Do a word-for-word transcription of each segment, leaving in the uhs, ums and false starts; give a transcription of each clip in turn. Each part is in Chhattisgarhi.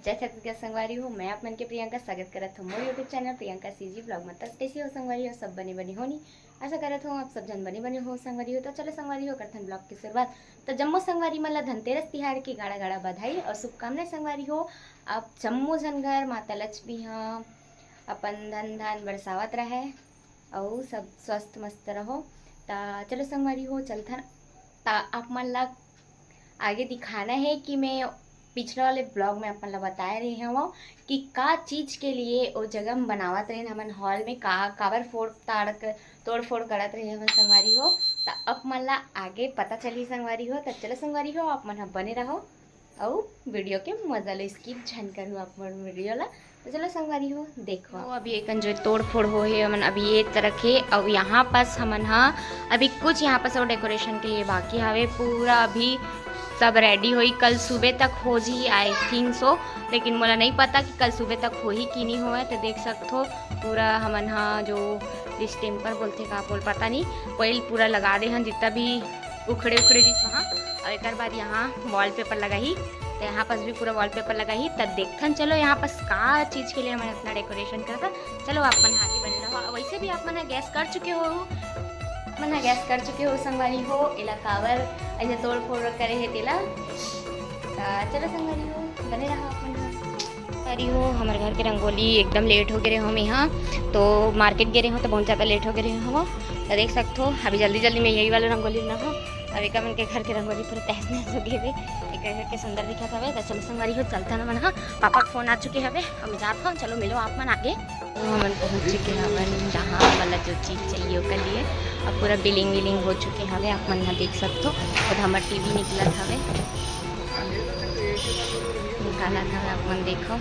जय छत्तीसगढ़ संगवारी हो, मैं आप मन के प्रियंका स्वागत करत हूँ मोर YouTube channel Priyanka CG blog में। तो कैसे हो संगवारी हो, सब बने बने हो नी? आशा करत हूँ आप सब जन बने बने हो संगवारी हो। तो चलो संगवारी हो, करथन ब्लॉग की शुरुआत। तो जम्मो संगवारी मन ला धनतेरस तिहार की गाड़ा गाड़ा बधाई और शुभकामनाएं संगवारी हो। आप जम्मो झन घर माता लक्ष्मी ह अपन धन धान बरसावत रहे और सब स्वस्थ मस्त रहो। तो चलो संगवारी हो, चलथन। तो आप मन ला आगे दिखाना है कि मैं पिछले वाले ब्लॉग में अपन ला बताए रहे हव कि का चीज के लिए वो जगह हम बनावत रहे हमन हॉल में, का काबर फोड़ ताड़ क-, तोड़ फोड़ करत रहे हमन संगवारी हो। तो अब मन ला आगे पता चली संगवारी हो। तो चलो संगवारी हो, आप मन ह बने रहो अउ वीडियो के मजा लो, स्किप झन करू आप मन वीडियो ला। तो चलो संगवारी हो, देखो। तो अभी एक जो तोड़ फोड़ हो हे, हमन अभी ये तरह के, अउ यहाँ पास हमन हा अभी कुछ यहाँ पास और डेकोरेशन के लिए बाकी हवे। पूरा अभी सब रेडी होई, कल सुबह तक हो जी, आई थिंक सो। लेकिन मोला नहीं पता कि कल सुबह तक होही कि नहीं होवे। तो देख सकथो पूरा हमन हा जो डिस्टेम्पर बोलथे का बोल पता नहीं, ऑयल पूरा लगा दे हन, जितना भी उखड़े उखड़े रिस वहाँ। और एक बाद यहाँ वॉलपेपर लगाही, तो यहाँ पास भी पूरा वॉलपेपर लगाही। तब देखथन चलो यहाँ पास का चीज के लिए हमन इतना डेकोरेशन करता। चलो आप मन आगे बने रहो। वैसे भी आप मन गैस कर चुके हो, मन गैस कर चुके हो संगवारी हो, एला काबर ऐसे तोड़ फोड़ करे हे तेला। त चलो संगवारी हो, बने रहो आप मन। संगवारी हो, हमारे घर के रंगोली एकदम लेट हो गए रहे हम यहाँ, तो मार्केट गए रहे हो तो बहुत ज़्यादा लेट हो गए रहे हो। तो देख सकते हो अभी जल्दी जल्दी में यही वाला रंगोली बना हो। अब एक मन के घर के रंगोली पूरे तहस नहस हो गए थे, एक घर के सुंदर दिखा था। तो चलो संगवारी हो, चलता ना मन, हाँ पापा के फोन आ चुके हवे, हम जात हन, चलो मिलो आप मन आगे। तो हमन पहुँच चुके हवन जहाँ वाला जो चीज चाहिए ओकर लिए। अब पूरा बिलिंग विलिंग हो चुके हवे, आप मन ह देख सकथो। खुद हमर टीवी निकलत हवे, निकालत हवे, आप मन देखो।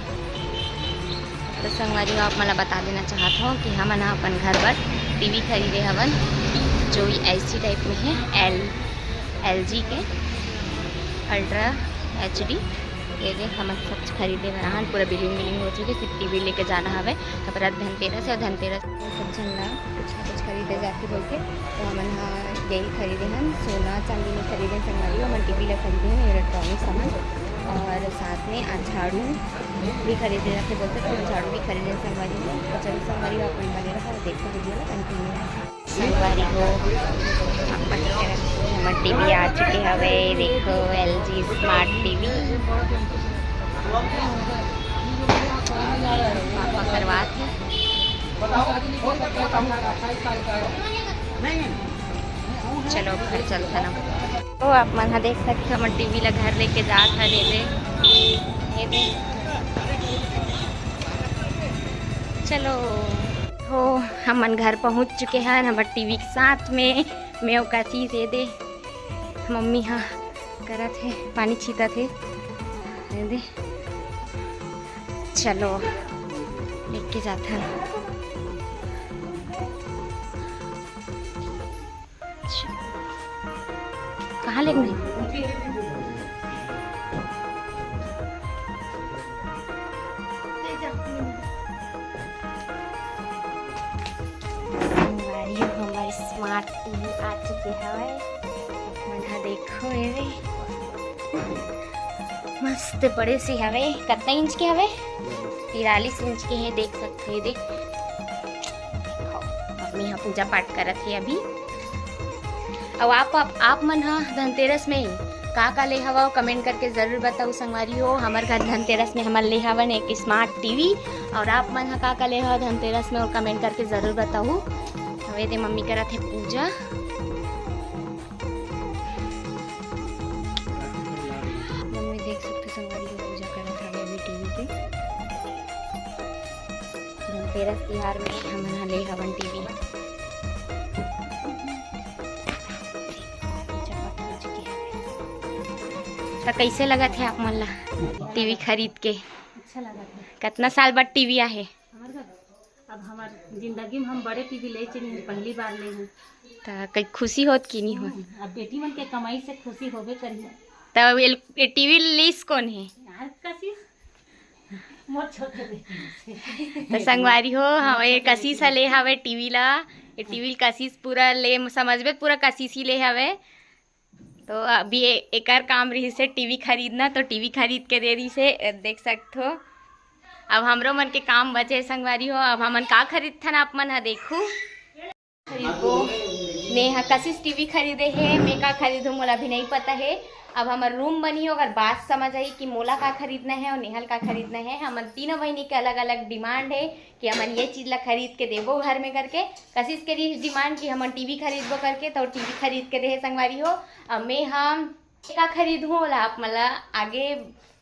तो संगवारी हो, आप मन ला बता देना चाहत हो कि हमन ह अपन घर बर टीवी खरीदे हवन, जो एलसी टाइप में है, एल एलजी के अल्ट्रा एचडी। ये दे हमन सब खरीदे बर आहन, पूरा बिलिंग विलिंग हो चुके, सिर्फ टीवी लेके जाना हवे। अब रात धनतेरस है, धनतेरस में सब झन ला कुछ ना कुछ खरीदे जाके बोल के, तो हमन हा यही खरीदे हन, सोना चांदी नहीं खरीदे संगवारी, हमन टीवी ला खरीदे हन, इलेक्ट्रॉनिक सामान, और साथ में आज झाड़ू भी खरीदे जाके बोलते, तो हम झाड़ू भी खरीदे संगवारी। तो चलो संगवारी, अपन बने रहो, देखो वीडियो ला कंटिन्यू। संगवारी हो, अपन के हमर टीवी आ चुके हवे। देखो, एलजी स्मार्ट टीवी पापा करवात हे। चलो, घर चलते ना। तो आप मन ह देख सकते हो, हमर टीवी ला घर लेके जात हन। ये दे, ये दे। चलो हो, हमन घर पहुंच चुके हन हमर टीवी के साथ में। मैं अउ कशिश, ये दे मम्मी हा करत हे, पानी छीतत हे। ये दे, चलो लेके जाथन। कहाँ लेगना हे? संगवारी हो, हमर स्मार्ट टीवी आ चुके हवय। मन हा देखो एवे, मस्त बड़े से हवे। कतना इंच के हवे? तिरालीस इंच के हे, देख सकते हो। ये देख, मम्मी हा पूजा पाठ करत हे अभी। अउ आप, आप, आप मन हा धनतेरस में का का ले हवव, कमेंट करके जरूर बताऊ संगवारी हो। हमर घर धनतेरस में हमन ले हवन एक स्मार्ट टीवी। और आप मन हा का का ले हव धनतेरस में, और कमेंट करके जरूर बताऊ। हवे दे मम्मी करत हे पूजा। मम्मी देख सकते संगवारी हो, पूजा करत हवे अभी टीवी के। धनतेरस तिहार में हमन ह ले हवन टीवी। त कैसे लगत हे आप मन ला टीवी खरीद के? अच्छा लगत हे। कतना साल बाद टीवी आहे? हमर घर, अब हमर जिंदगी में हम बड़े टीवी ले चली हन, पहली बार ले हन। त कई खुशी होत कि नहीं होत? हम्म, अब बेटी मन के कमाई से खुशी होबे करही। त ये टीवी लीस कौन हे? यार, कशिश, मोर छोटे बेटी से। त संगवारी हो, हम ये कशिश ह ले हवे टीवी ला। ये टीवी कशिश पूरा ले, समझबे पूरा कशिश ही ले हवे। तो अभी ए-, एकर काम रहिस हे टीवी खरीदना, तो टीवी खरीद के दे रहिस हे, देख सकथो। अब हमरो मन के काम बचे संगवारी हो, अब हमन का खरीदथन आप मन ह देखू। खरीदबो। नेहा कशिश टीवी खरीदे हे, मैं का खरीदूँ मोला भी नहीं पता हे। अब हमर रूम बनी हो, ओकर बाद समझ आई कि मोला का खरीदना हे और नेहा ल का खरीदना हे। हमन तीनों बहिनी के अलग-अलग डिमांड हे कि हमन ये चीज ला खरीद के देबो घर में करके। कशिश के रहिस डिमांड कि हमन टीवी खरीदबो करके, तो टीवी खरीद के देहे संगवारी हो। अब मैं हम का खरीदूँ ओला आप मन ला आगे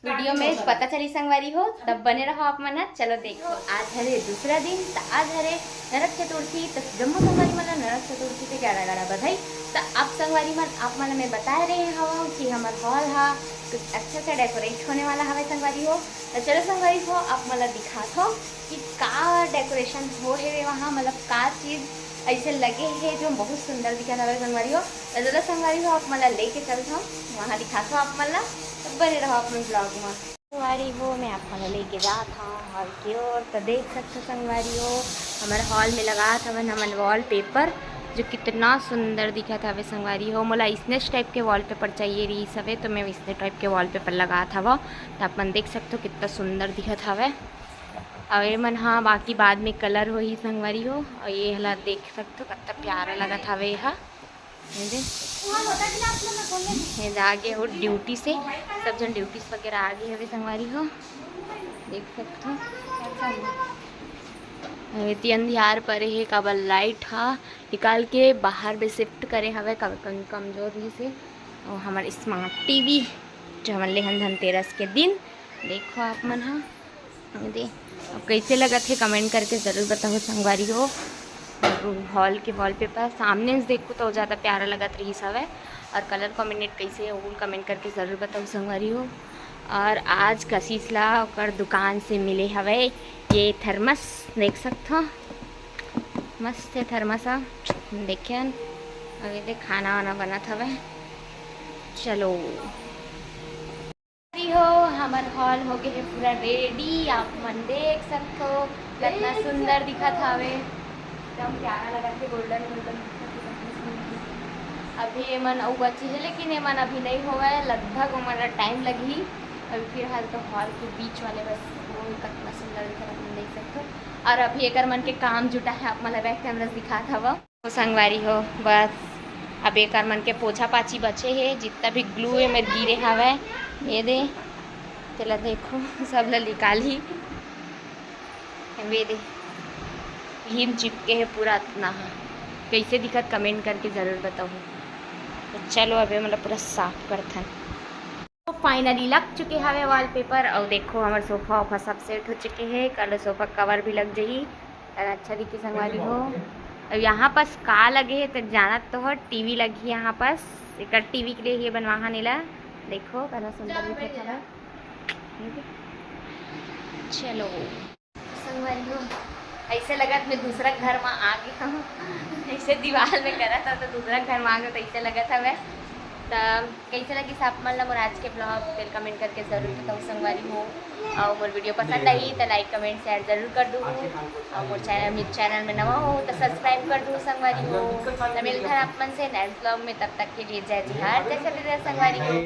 वीडियो में पता चली संगवारी हो, तब बने रहो आप मन ह। चलो देखो, आज हरे दूसरा दिन, त आज हरे नरक चतुर्थी, त जम्मो संगवारी मन ला नरक चतुर्थी के गाड़ा गाड़ा बधाई। त आप संगवारी मन, आप मन ला मैं बताए रहे हवं कि हमर हॉल हा कुछ अच्छा से डेकोरेट होने वाला हवे संगवारी हो। त चलो संगवारी हो, आप मन ला दिखात हो कि का डेकोरेशन हो हेवे वहाँ, मतलब का चीज ऐसे लगे हे जो बहुत सुंदर दिखत हवे संगवारी हो। त चलो संगवारी हो, आप मन ला लेके चलत हवं, वहाँ दिखात हो आप मन ला, त बने रहो अपन ब्लॉग में। संगवारी हो, मैं आप मन ला लेके जात हवं हॉल की ओर। त देख सकथो संगवारी हो, हमर हॉल में लगात हवन हमन वॉलपेपर, जो कितना सुंदर दिखत हवे संगवारी हो। मोला इसने टाइप के वॉलपेपर चाहिए रहिस हवे, तो मैं इसने टाइप के वॉलपेपर लगात हवं। त आप मन देख सकथो कितना सुंदर दिखत हवे। अउ ये मन हा बाकी बाद में कलर होही संगवारी हो। अउ ये हला देख सकथो कितना प्यारा लगत हवे ये हा। ये दे। ये दे आगे हो ड्यूटी से, सब झन ड्यूटी वगैरह आगे हवे संगवारी हो, देख सकथो। अउ एती अंधियार परे हे, काबर लाइट हा निकाल के बाहर में शिफ्ट करे हवे, कम, कम, कमजोर रहिस हे। अउ हमर स्मार्ट टीवी जो हमन लेहन धनतेरस के दिन, देखो आप मन हा। ये दे, अब कैसे लगत हे कमेंट करके जरूर बताओ संगवारी हो। हॉल के वॉलपेपर सामने से देखो तो ज्यादा प्यारा लगत रहिस हवे, और कलर कॉम्बिनेट कैसे हे वो कमेंट करके जरूर बताओ संगवारी हो। और आज कशिश ला ओकर दुकान से मिले हवे ये थर्मस, देख सकथो मस्त हे थर्मस ह। देखेन अभी देख खाना वाना बनत हवे। चलो हो, हमर हॉल हो गए हे पूरा रेडी। आप मन देख सकथो कितना सुंदर दिखत हवे, एकदम प्यारा लगत हे, गोल्डन गोल्डन दिखत हे, कितना सुंदर। अभी एमन अउ बचे हे, लेकिन एमन अभी नहीं होवय, लगभग ओमन ला टाइम लगही। अभी फिलहाल तो हॉल के बीच वाले बस वो कितना सुंदर दिखत हे, आप मन देख सकथो। और अभी एकर मन के काम जुटा है, आप मन ला बैक कैमरा से दिखात हवं। ओ संगवारी हो, बस अब एकर मन के पोछा पाछी बचे हे, जितना भी ग्लू ए मेर गिरे हवय, ये दे, तेला देखो, सब ला निकालही। वे दे, भीम चिपके हे पूरा अतना ह। कैसे दिखत कमेंट करके जरूर बताओ। तो चलो अब ये मतलब पूरा साफ करथन। तो फाइनली लग चुके हवे वॉलपेपर। और देखो हमर सोफा वोफा सब सेट हो चुके हे, कल सोफा कवर भी लग जाही। अरे अच्छा दिखी संगवारी हो। अब यहाँ पास का लगे हे तो जानत तो हो, टीवी लगी यहाँ पास। एकर टीवी के लिए ये बनवाहा नीला। देखो कितना सुंदर दिखत हवे। चलो संगवारी हो, ऐसे लगत मैं दूसरा घर में आ गया हूँ। ऐसे दीवार में करत हूँ तो दूसरा घर में आ गया तो ऐसे लगत हवे। त कैसे लगिस आप मन ला मोर आज के ब्लॉग, तेल कमेंट करके जरूर बताओ संगवारी हो। और मोर वीडियो पसंद आई तो लाइक कमेंट शेयर जरूर कर दू। और मोर चैनल, मेरे चैनल में नवा हो तो सब्सक्राइब कर दू संगवारी हो। तो मिलथन आप मन से नेक्स्ट ब्लॉग में, तब तक के लिए जय जोहार, जय छत्तीसगढ़ संगवारी हो।